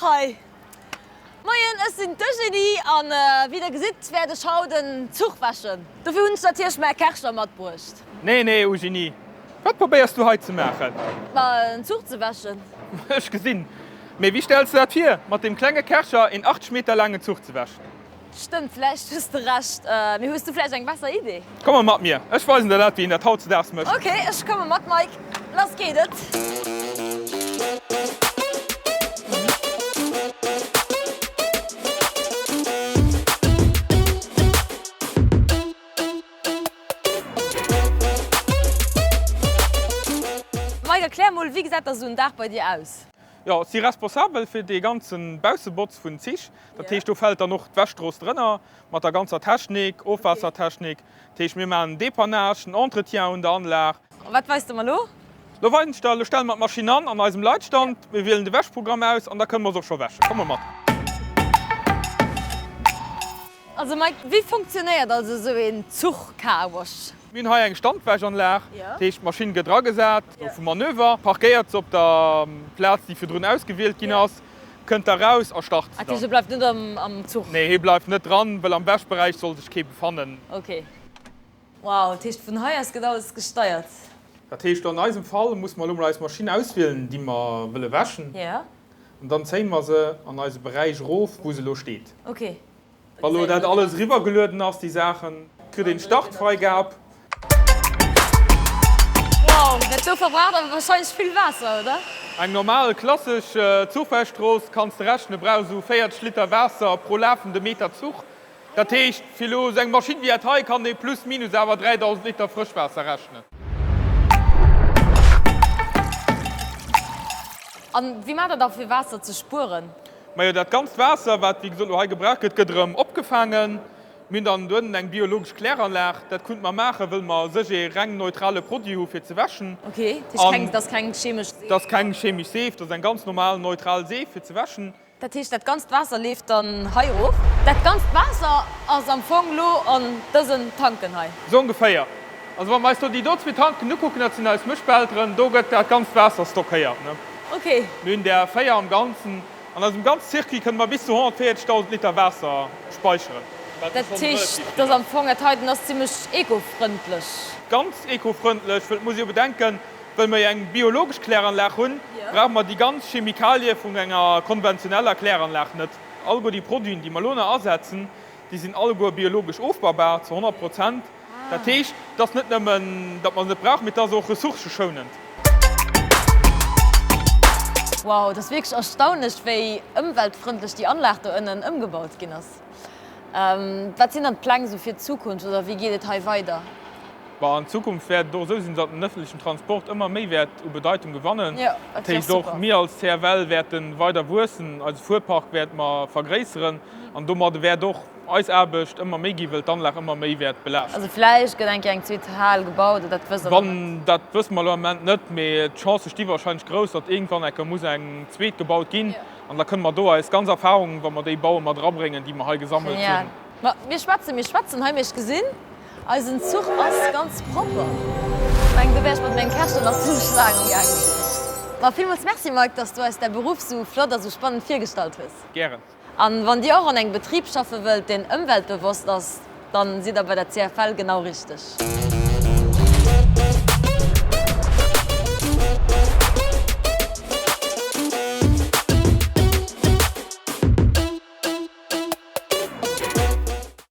Zuch hei. Moien, ech sinn d'Eugénie an wéi der gesitt wäert ech haut en Zuch wäschen. Dofir hunn ech natierlech mäi Kärcher matbruecht. Nee, nee, Eugénie, wat probéiers du hei ze maachen? Ma en Zuch ze wäschen. Ech gesinn. Mee wéi stells de dat vir, mat deem klenge Kärcher een 80 Meter laangen Zuch ze wäschen? Stëmmt, vläicht hues de Recht. Mee hues du vläicht eng besser Idee? Komm mol mat mir, ech weisen der dat, wéi een dat hautzedaags mécht. Ok, ech komme mat, Mike. Lass geet et! Mike, erklär mol, wéi gesäit da sou en Dag bei dir aus? Jo, ech si responsabel fir dee ganze Baussebotz vun Zich. Dat heescht, do fält dann och d'Wäschstrooss drënner, mat der ganzer Technik, Ofwaassertechnik. Dat heescht, mir maachen den Dépannage, den Entretien un der Anlag. A wat weis de mer elo? Lo weisen ech der, lo stelle mer d'Maschinn an, an eisem Leitstand. Mir wielen de Wäschprogramm aus an da kënne mer se och scho wäschen. Komm mol mat. Also Mike, wéi funktionéiert also esou een Zuch-Carwash? Mir hunn hei eng Standwäschanlag, dat heescht d'Maschinn gëtt eragesat vum Manöver, parkéiert se op der Plaz, déi virdrun ausgewielt ginn ass, kënnt da raus a start se dann. Dat heescht, e bleift net am Zuch? Nee, hie bleift net dran, well am Wäschberäich soll sech kee befannen. Ok. Wow, dat heescht vun hei aus gëtt alles gesteiert? Dat heescht, an eisem Fall musse mer elo mol eis Maschinn auswielen, déi mer wëlle wäschen. An dann zéie mer se an eise Beräich erof, wou se elo steet. Ok. Wa lo dat alles eriwwergelueden ass, déi Saachen, kritt een d'Startfreigab. Wow, dat do verbraucht awer wahrscheinlech vill Waasser, oder? Eng normal klassesch Zuchwäschstrooss, kanns de rechnen, brauch esou 40 Liter Waasser pro lafende Meter Zuch. Dat heescht, fir elo esou eng Maschinn wéi dat hei kann ee plus minus awer 3000 Liter Frëschwaasser rechnen. An wéi maacht der da fir Waasser ze spueren? Majo, dat ganzt Waasser, wat wéi gesot elo hei gebraucht gëtt, gëtt erëm opgefaangen. Mir hunn dann duerno eng biologesch Kläranlag. Dat kunnte mer maachen, wëll mer u sech ee reng neutrale Produit hu fir ze wäschen. Ok, dat heescht, dat ass keng chemesch Seef? Dat ass keng chemesch Seef, dat ass eng ganz normal neutral Seef fir ze wäschen. Dat heescht, dat ganzt Waasser leeft dann hei erof? Dat ganzt Waasser ass am Fong lo an dësen Tanken hei? Esou ongeféier. Also wa mer eis do déi do zwee Tanken ukucken, dat sinn eis Mëschbehälteren, do gëtt dat ganzt Waasser stockéiert. Ok. Mir hunn där 4 am Ganzen. An eisem ganze Circuit kënne mer bis zu 140.000 Liter Waasser speicheren. Dat heescht, dass am Fong dat heiten ass zimmlech ekofrëndlech? Ganz ekofrëndlech, wëll et muss ee jo bedenken, wëll mer jo eng biologesch Kläranlag hunn, brauche mer déi ganz Chemikalie vun enger konventioneller Kläranlag net. Alleguer déi Produiten, déi mer elo nach asetzen, déi sinn alleguer biologesch ofbaubar zu 100 Prozent. Dat heescht, et ass net nëmmen, datt mer se net brauchen, mee et ass och ressourcëschounend. Wow, et ass wierklech erstaunlech, wéi ëmweltfrëndlech déi Anlag do ënnen ëmgebaut ginn ass. Wat sinn dann d'Pläng esou fir d'Zukunft oder wéi geet et hei weider? Bon, an Zukunft wäert et och esou sinn, datt den ëffentlechen Transport ëmmer méi wäert u Bedeitung gewannen. Dat heescht, och mir als CFL wäerte weider wuessen, eise Fuerpark wäerte mer vergréisseren an domadde wäert och eis Aarbecht ëmmer méi ginn, wëll d'Anlag ëmmer méi wäert belaascht Also vläicht gëtt eng Kéier eng zweet Hal gebaut, oder dat wësst Der nach net? Dat wësse mer elo am Moment net, mee d'Chancë sti warscheinlech grouss, datt iergendwann eng Kéier muss eng zweet gebaut ginn. An da kënne mer do eis ganz Erfahrungen, wa mer déi bauen, mat erabréngen, déi mer hei gesammelt Genial. hunn. Ma mir schwätzen, mir schwätzen hei, mee ech gesinn, eisen Zuch ass ganz propper. Ech mengen, do wär ech mat mengem Käschtchen nach zimmlech laang am gaange gewiescht. Ma villmools Merci, Mike, dass du eis däi Beruff sou flott a sou spannend virgestallt hues. Gären. An wann dir och an engem Betrib schaffe wëllt, deen ëmweltbewosst ass, dann sidd der bei der CFL genau richteg.